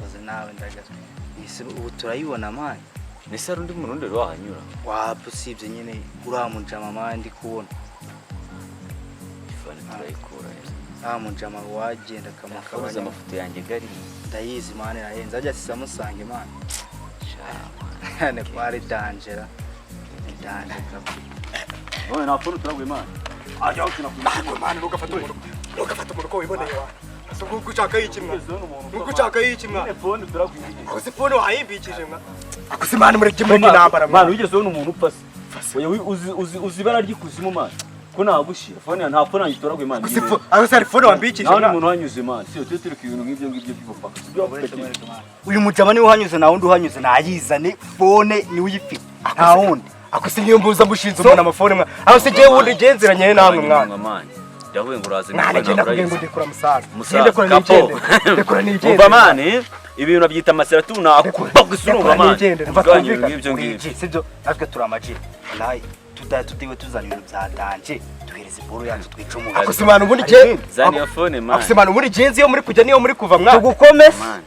Cyakoze nawe ndagazwe. Ese ubu turayibona, man? Ese hari undi murundi rero wahanyura? Wapi, usibye nyine uriya mujama, man, ndi kubona. Ifone turayikura he? Uriya mujama wagenda Kabuze akamukabanya. Amafoto yanjye gari. Ndayizi, man, irahenze. Ajya sisamusange, man. Sha. Ni ko ari danger, ni danger kabisa. None nta phone turaguye, man? Ajya ukina ku Ntabwo, man, ntugafate umuntu, ntugafate umuntu uko wiboneye wa. Ese ubwo ushaka iki, mwa? Ubwo ushaka iki, mwa? Phone turaguye. Ako se phone wayimbikije, mwa? Ako se, man, mureke, mureke intambara, mwa. Man, wigeze ubona umuntu upfa se? Oya, uzi ibara ry'ikuzimu, man? Ko nagushira phone ya nta phone yanjye turaguye, man. Ako se phone, ako se hari phone wambikije, Nawe mwa? umuntu wanyuze, man. Si tujye tureka ibintu nk'ibyo ngibyo by'ubupaka. Uyu mujama niwe uhanyuze, nta wundi uhanyuze. Nayizane phone, niwe uyifite, nta wundi. Ako se niyo mbuza mushinze umuntu amafone, mwa? Ako se jyewe wundi genziranye namwe, mwana? Man, ndavuye ngo uraze. Mwana, genda kubwira ngo ndekura, musaza. Musaza, Ndekura kapo. nigendere, ndekura nigendere. Umva, man, ibintu babyita maseratu, nakubagisa, urumva, Ndekura man? nigendere, mva Tugabanye ibintu twumvikane. nk'ibyo ngibyo. Urigi sibyo? Natwe turi amaji, wallahi tutadiwe tuzana ibintu bya danger. Duhereze boro yacu twica umuntu. Ako se, man, ubundi jye Zana iyo phone, man. Ako se, man, ubundi genzi iyo muri kujya niyo muri kuva, mwa? Tugukomese. Man.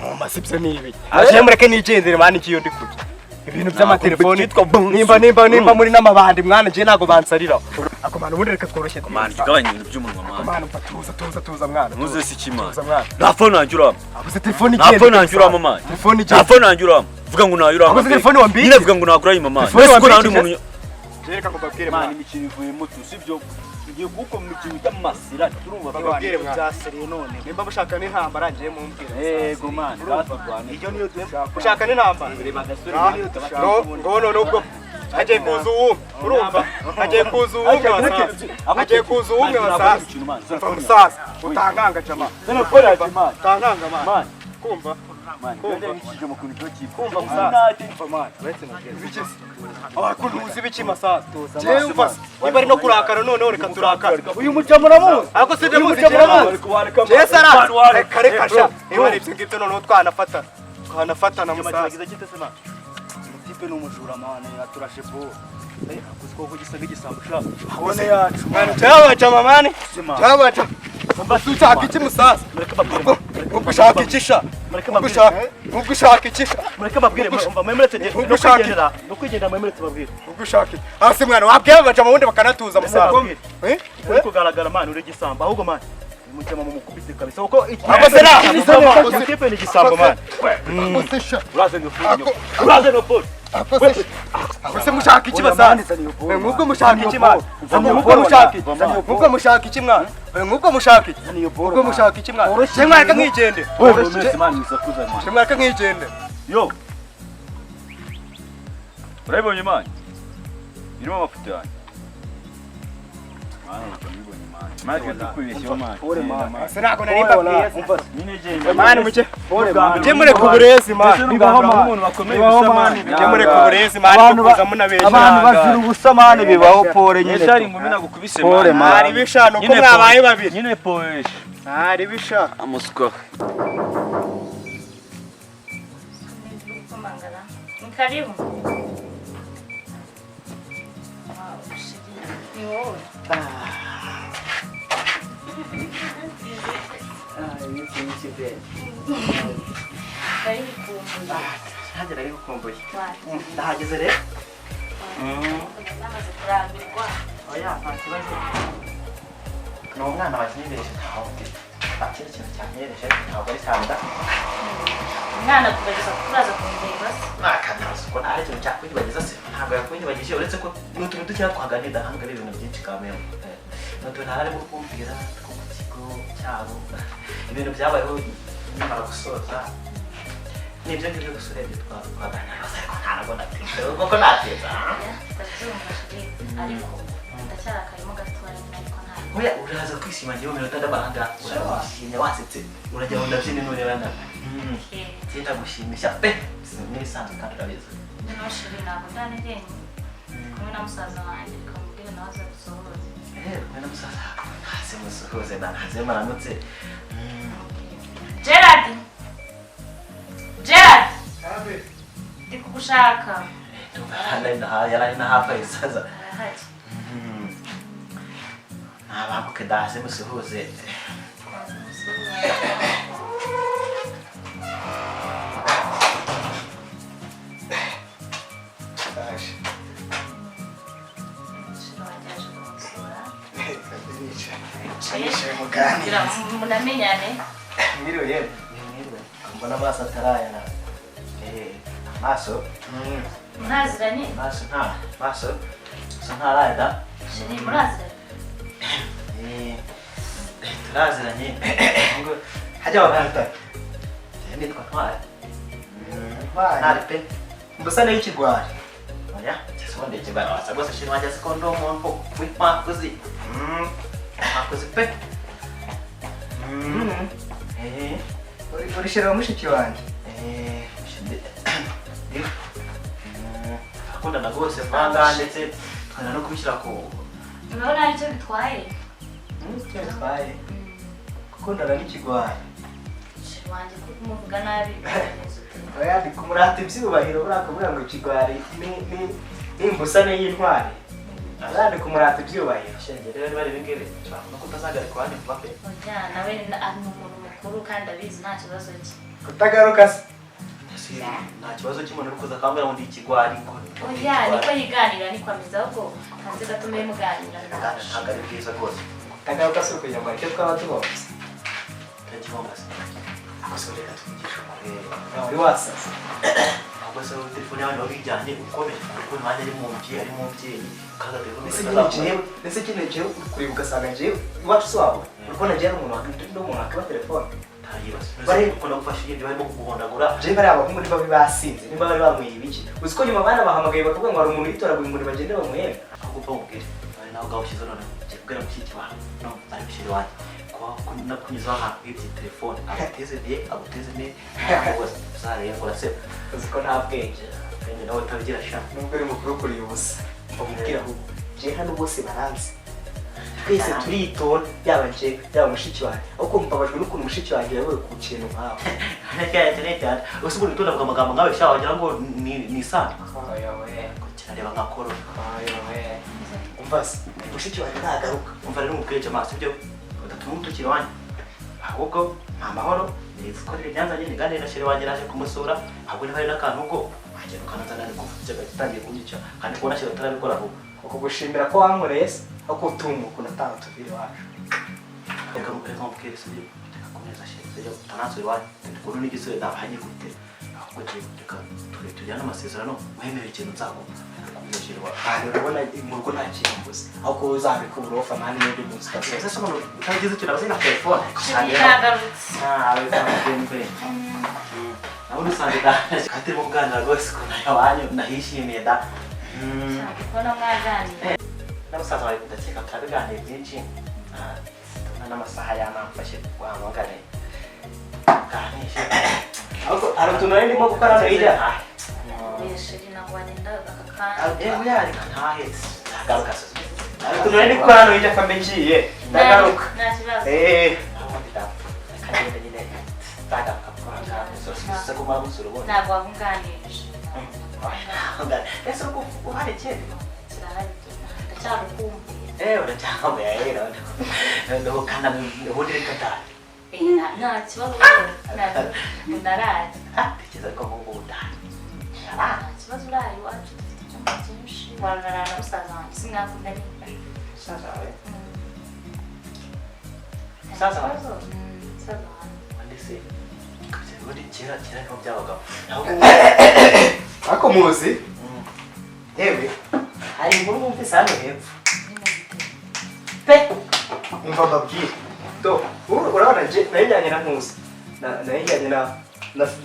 Mama, sibyo ni ibi? Aje mureke nigendere, man, igiyo ndi kujya ibintu by'amatelefoni. Cyitwa bounce. Nimba muri n'amabandi, mwana, njye ntago bansarira. Ako, man, ubundi reka tworoshye. Man, tugabanye ibintu by'umunwa, man. Man, umva, tuza, tuza, tuza, mwana. Ntuze si iki, man? Tuza, mwana. Nta phone yanjye urama. Ako se telefone Nta igenda. phone yanjye urama, man. Telefone Nta igenda. phone yanjye urama. Vuga ngo nayo urama. Ako se telefone wambitse? Nyine vuga ngo nagura man. Telefone Ese ko nta wundi wambikije? muntu. Reka ngo mbabwire, Man, mwana. imikino ivuyemo tu, sibyo? Tugiye kuko mu mikino bita masirati, turumva? Bababwire, mwana. Byaseriye none. Nimba mushaka n'intambara, ngiye mumbwire. Yego, man, zatugwane. Iyo niyo dushaka. Ushaka n'intambara? Reba agasore. Ah, no ngo none ubwo hagiye kuza uwumwe, urumva? Hagiye kuza uwumwe wasaza, hagiye kuza uwumwe wasaza. Umva, musaza, utankanga jama, utankanga, man. Kumva. Kumva, musaza. Ibiki se? Abakuntu uzi ibiki, masaza? Jewe umva se, niba ari no kurakara noneho reka turakara. Uyu mujama uramuzi? Ariko se ndamuzi, jewe ndamuzi. Jewe sara, reka, reka sha. Niba ari ibyo ngibyo noneho twanafatana, twanafatana, musaza. Umutipe ni umujura, man, aturashe bo. Kuko gisa nk'igisambo sha. Phone yacu, mwana, cyabaca, man, cyabaca. Ushaka iki, musaza? Ubwo ushaka iki sha? Ubwo ushaka iki sha? Mureke babwire, mwemeretse Ubwo ushaka iki? no kwigendera, mwemeretse babwire. Ubwo ushaka iki hasi, mwana? Wabwiye abaca ubundi bakanatuza, musaza. Babwire. Eh? Uri kugaragara, man, uri igisambo. Ahubwo, man, mujama mumukubise kabisa kuko iki Ako se na- iki kipe ni igisambo, man. Ako se sha? Uraze no phone. Ako se sha? Ako se mushaka iki, basaza? Nk'ubwo mushaka iki, mwana? Nk'ubwo mushaka iki? Nk'ubwo mushaka iki, mwana? Nk'ubwo mushaka iki? Nk'ubwo mushaka iki, mwana? Je mwareka nkigende. Je mwareka nkigende. Yo, urabibonye, man? Irimo amafoto yanjye, man. Urabibonye, man? Man, tukwibeshyeho, man. Se ntabwo nari mbabwiye se? Nyine genda. Man, muke mujye mureka uburezi, man. Bibaho, man, umuntu bakomeye gusa, man. Mujye mureka uburezi, man, kuza munabeshya. Abantu bazira ubusa, man, bibaho. Pole nyine. Nyine ingumi nagukubise. Pole, man. Ntari bisha nuko mwabaye babiri. Nyine poesha. Ntari bisha. Amusuka. Kumangara. Ni karibu. Wow, chérie. Ni wowe. Nari ngukumbuye. Nanjye nari gukumbuye. Wapi? Ndahageze rero. Namaze kurambirwa. Oya, nta kibazo, ni umwana wakinyereje, nta wundi, nta kindi kintu cyanyereje, ntabwo ari cyane da. Umwana kugerageza kuraza kundeba se. Nakanazi ko nta kintu cyakwibagiza se? Ntabwo yakwiyibagije, uretse ko ni utuntu dukeya twaganira, ntabwo ari ibintu byinshi kamera. Ni utuntu arimo kumbwira two ku kigo cyabo, ibintu byabayeho nyamara gusoza. Ni ibyo ngibyo gusa urebye twaganira, ariko ntabwo natinze kuko natinze. Ndabyumva, chérie. Ariko ndacyarakayemo gatoya nyine, ariko ntabwo. Oya, uraza kwishima, njyewe iminota ndabahanga urishimye, wasetse, urajya ngo ndabyine nureba nawe. Okay. Ngenda gushimisha pe n'ibisanzwe kandi urabizi. Noneho chérie, ntabwo ndani njyenyine. Ndi kumwe na musaza wanjye, reka mubwire nawe aza gusohoza. Eh, kumwe na musaza, ntaze musuhuze na ntaze muramutse. Gerard! Gerard! Ndi kugushaka. Ndumva yari ari na hafi ayisaza. Arahari. Ntabanguke, ndaze musuhuze. Twaza musuhuza. Mwishime muganire. Munamenyane. Mwiriwe yewe. Mwiriwe. Mbona amaso atarayana. Amaso? Muraziranye? Amaso nta. Amaso? So ntarayada. Chéri, muraziranye? Turaziranye. Hajya bakwita. Nitwa Ntwari. Ntwari pe. Mbasa n'ikigwari. Oya, cyose ikigwari wasa rwose shiri wanjye siko ndi umuntu w'inkwakuzi. Nkwakuzi pe. Uri sheri wa mushiki wanjye. Akundana rwose vanga ndetse tukajya no kubishyira ku. Urabona hari icyo bitwaye? Icyo bitwaye? Gukundana n'ikigwari. Sheri wanjye ko kumuvuga nabi bimeze ute? Oya, ndi kumurata ibyubahiro buriya kuvuga ngo ikigwari ni imbusane y'intwari. Buriya ndi kumurata ibyubahiro. Shenge rero niba ari ibi ngibi nshobora no kutazagarika iwanyu vuba pe. Oya, nawe ni umuntu mukuru kandi abizi nta kibazo cye. Kutagaruka se? Nta kibazo cy'umuntu uri kuza akambwira ngo ndi ikigwari ngo. Oya, niko yiganira niko ameze ahubwo hanze gato mube muganira. Ntabwo ari byiza rwose. Kutagaruka si ukugira ngo icyo twaba tuhombye. Turagihomba se. Gusa reka tuvugishe ukuri. Nawe uri wasaze. Ahubwo se telefone yawe niba uyijyanye ukomeye kuko umwanya ari mu mubyeyi ari mu mubyeyi ukaza telefone Ese nyine jewe kureba ugasanga jewe iwacu si wabo. Uri kubona jewe ari umuntu wakiba telefone. Bari ukunda gufasha ibyo barimo kuguhondagura. Jewe bari abahungu niba basinze niba bari banyweye ibiki. Uzi ko nyuma abana bahamagaye bakavuga ngo hari umuntu yitoraguye ngo bagende bamuhembe. Ahubwo upfa mubwire. Bari nawe ubwawe ushyize noneho. Ngiye kubwira mushiki wawe. No, ari mushiki wanjye. Kuba kunyuzaho ahantu nk'ibyi telefone aguteze ne aguteze ne rwose uzareba uraseba. Uzi ko nta bwenge. Bwenge nawe utabigira sha. Nubwo ari mukuru kuriye ubusa. Mbamubwira ahubwo. Jewe hano bose baranzi. Twese turitonda yaba njye yaba mushiki wanjye. Ahubwo mbabajwe n'ukuntu mushiki wanjye yabaye ku kintu nkawe. Ese ubundi utonda amagambo nkawe sha wagira ngo ni isano. Oya we. Kirareba nka korona. Oya we. Umva se mushiki wanjye ntagaruka. Umva rero umubwire Jamaa sibyo? Udatuma umutukira iwanyu. Ahubwo nta mahoro nizikorere ibyanzanye niganire na sheri wanjye naje kumusura ahubwo niba hari n'akantu ubwo wagenda ukanazana ariko gitangiye kunyica kandi kubona sheri atarabikora ahubwo. Ukugushimira ko wankoreye se aho utumuka unataha tuvire iwacu. Reka mubwire sibyo? Reka kumeza sheri sibyo? Utanansura iwanyu. Ukuntu n'igisore ntabahanye gute. Ahubwo reka tujyane amasezerano wemere ikintu nzaguha. Kumeza sheri wawe. Kandi urabona mu rugo nta kintu mbuze. Ahubwo uzabika uburofa mani n'undi munsi utasoza. Ese umuntu utagize ikintu abaze na telefone. Sheri yagarutse. Nabona usanze da. Kandi turimo kuganira rwose ukuntu iwanyu nahishimiye da. Nshaka kubona mwaganira. Na musaza wawe ndakeka turabiganira byinshi. Tubona n'amasaha yanamfashe guhamagare. Ganije. Ahubwo hari utuntu nari ndimo gukora hano hirya. Oya sheri ntabwo wagenda aka kanya. Yewe yareka ntahetse. Ndagaruka se. Hari utuntu nari ndi gukora hano hirya kambe ngiye. Ndagaruka. Nta kibazo. Ubundi da. Kagenda nyine. Ndagaruka kuhanga. Kumara gusura ubundi. Ntabwo wabunganirije. Ese uhari ikindi? Kirahari ndacyarukumbuye. Uracyakumbuye rero. Ndahukana ubundi reka ndahe. Nta kibazo ndaraye. Tekereza ko ahubwo utahe. Nta kibazo uraye iwacu dufite ibyumba byinshi. Wararana na musaza wanjye simwakundanye. Musaza wawe? Musaza wawe? Musaza wanjye. Ubundi se ubundi kera kera niho byabagaho. Ariko muzi yewe hari inkuru bumvise hano hepfo pe umva mbabwire do urabona nje nayijyanye na Nkusi nayijyanye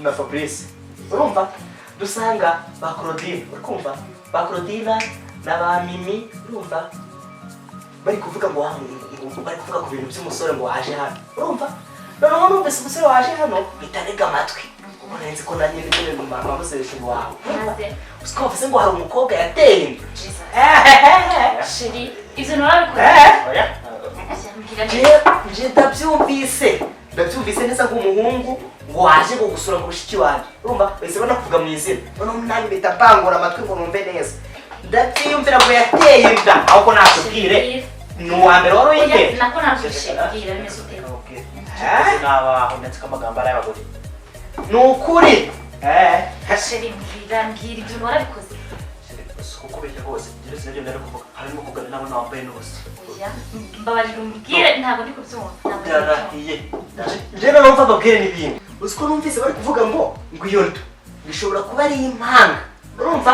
na Fabrice urumva dusanga ba Claudine urikumva ba Claudine na ba Mimi urumva bari kuvuga ngo bari kuvuga ku bintu by'umusore ngo waje hano urumva noneho numvise umusore waje hano mpita ntega amatwi kuko nari nzi ko nanjye ndi kumwe na mama museresha wawe usiko bavuze ngo hari umukobwa yateye inda. Sheri ibyo ntiwabikora. Nje ndabyumvise neza ngo umuhungu ngo waje ngo gusura ngo mushiki wanjye urumva bahise banakuvuga mu izina noneho nanjye mpita mbangura amatwi ngo numve neza ndabyiyumvira ngo yateye inda ahubwo nakubwire ni uwa mbere wari uyiteye. Nako nakubwire bwira bimeze ute? Nabaho ndetse ko amagambo ari ay'abagore. Ni ukuri. Sheri mbwira mbwira ibyo warabikoze. Kuko Ukubeshya rwose njyewe sinabyo ndari kuvuga hari n'umukobwa nabona wambaye n'ubusa. Oya, mbabarira umbwire, ntabwo ndi kubyumva, ntabwo ndi kubyumva. Ndarahiye. Njye noneho mva mbabwire n'ibindi. Uzi ko numvise bari kuvuga ngo iyo nda bishobora kuba ari impanga, urumva?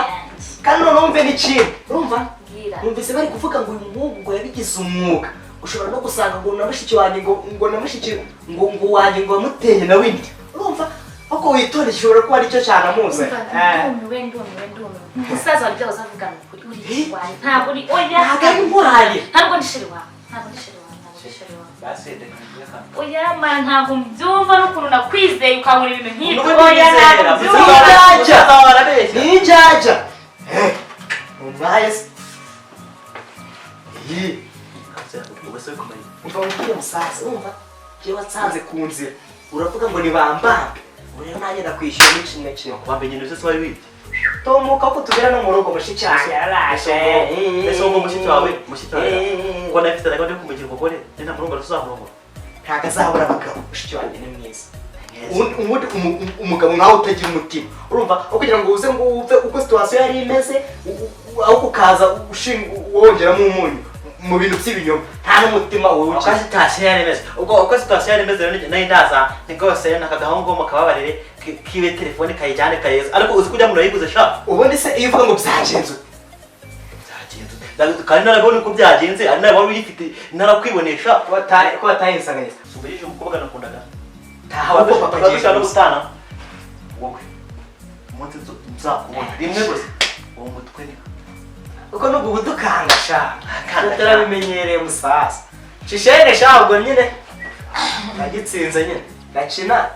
Kandi noneho mve n'ikindi, urumva? Mbwira. Numvise bari kuvuga ngo uyu muhungu ngo yabigize umwuga, ushobora no gusanga ngo na mushiki wanjye ngo na mushiki ngo wanjye ngo wamuteye nawe inda, urumva? Ahubwo witonde, gishobora kuba aricyo cyanamuze. Ndumiwe, ndumiwe, ndumiwe. Musaza wawe ibyo uzavuga ni ukuri, uri ikigwari, ntabwo uri, oya. Ntabwo ari intwari. Ntabwo ndi sheri wawe, ntabwo ndi sheri wawe, ntabwo ndi sheri wawe. Basi reka mbwire akantu. Oya man, ntabwo mbyumva n'ukuntu nakwizeye ukankora ibintu nk'ibyo. Nubwo Oya, ntabwo ntibizera, mbyumva. Nijyajya. Musaza wawe arabeshya. Nijyajya. Umwaye se. Iyi. Ubwo se bikomeye. Umva wubwire musaza, urumva? Njyewe watsanze ku nzira. Uravuga ngo ni bambambe. Ubu rero nanjye nakwishyuye n'ikimwe kimwe. Wambaye ibintu byose wari wibye. Tomuka ko tugera no mu rugo mushiki wanjye yararaje. Ese wowe mushiki wawe, mushiki wawe ko nawe afite gahunda yo kumugira umugore, njye nta murongora tuzamurongora. Ntabwo azabura abagabo, mushiki wanjye ni mwiza. Ubundi umugabo nkawe utagira umutima, urumva? Aho kugira ngo uze ngo wumve uko situation yari imeze, aho kukaza wongeramo umunyu mu bintu by'ibinyoma, nta n'umutima wowe Uko ukize. situation yari imeze, ubwo uko situation yari imeze rero nayo ndaza ni rwose naka gahungu mukababarire kibe telefone kayijyane kayeza, ariko uzi ko ujya murayiguze sha. Ubundi se iyo uvuga ngo byagenze ute? Byagenze ute? Kandi narabonye uko byagenze, ari nawe wari uyifite narakwibonesha. Ko batayinsanganyije. Sumbujije umukobwa nakundaga. Taha kuko papa agiye dushaka no kuza. gutana. Wowe umunsi nzakubona rimwe gusa uwo mutwe ni Uko nubwo ubudukanga sha. Utarabimenyereye musaza. Shishene sha, ubwo nyine ndagitsinze nyine ndakina.